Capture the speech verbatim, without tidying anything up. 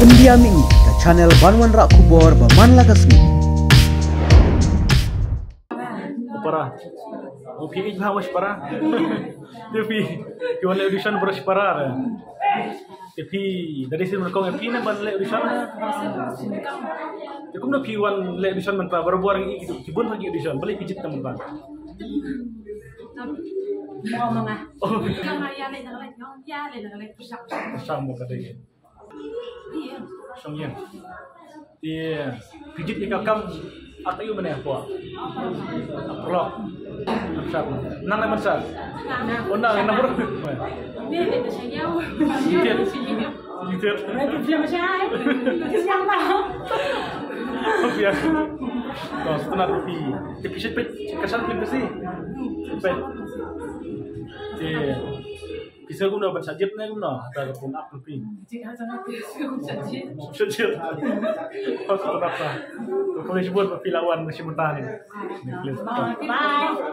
India Mini, ka channel ban wanrah khubor ba man la ka sngi. Shipara. O phi ïeit bha wa shipara. Te phi, phi wan leh audition para shipara re. Te phi, da dei sien nyngkong ïa phi ne ban leh audition ne? Te kumno phi wan leh audition mynta, barabor ngi ki bun ha ki audition, balei phi jied tang mynta? Mo ma nga. Oh. Ka nga ïa leh na leh, ïa leh na leh pyrshah. Pyrshah mo ka dei. Shong ïing. Te phi jied ïa ka kam ar taïew mynne hapoh? Paralok. Nang ne mynshwa? Oh, nang, nang. Ïeit. Ïeit. Ïeit. Ïa. To, sngewtynnat phi. Te phi shu peit, ka shu peit phi. Peit. Te phi sngew kumno ban shah jied ne kumno? Hata ka pun ap phi. Shah jied. Sngewtynnat phi. Khublei shibun ba phi la wan shim mynta ne. Bye.